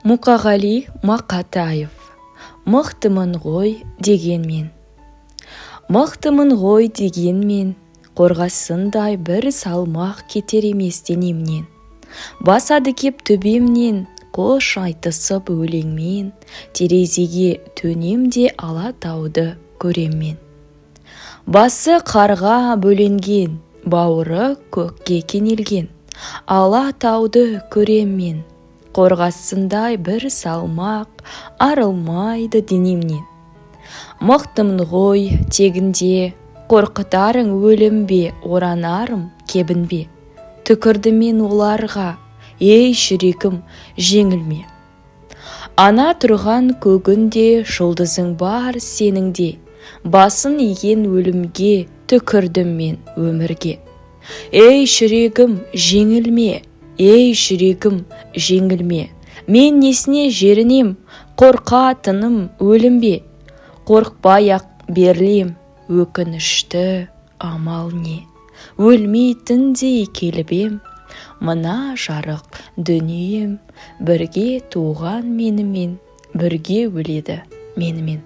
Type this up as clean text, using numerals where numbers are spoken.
Мұқағали Мақатаев. «Мықтымын ғой дегенмен». Мықтымын ғой дегенмен, қорғасындай бір салмақ кетер емес денемнен. Басады кеп төбемнен, қош айтысып өлеңмен. Терезеге төнем де, Алатауды көрем мен. Басы қарға бөленген, бауыры көкке кенелген Алатауды көрем мен. Қорғасындай бір салмақ арылмайды денемнен. Мықтымын ғой тегінде, қорқытарың өлім бе, оранарым кебін бе? Түкірдім мен оларға, ей, жүрегім, жеңілме. Ана тұрған көгінде жұлдызың бар сенің де. Басын иген өлімге, түкірдім мен өмірге. Ей, жүрегім, жеңілме, ей, жүрегім, жеңілме. Мен несіне жерінем, қорқатыным өлім бе? Қорықпай-ақ берілем, өкінішті амал не? Өлмейтіндей келіп ем, мына жарық дүнием бірге туған менімен, бірге өледі менімен.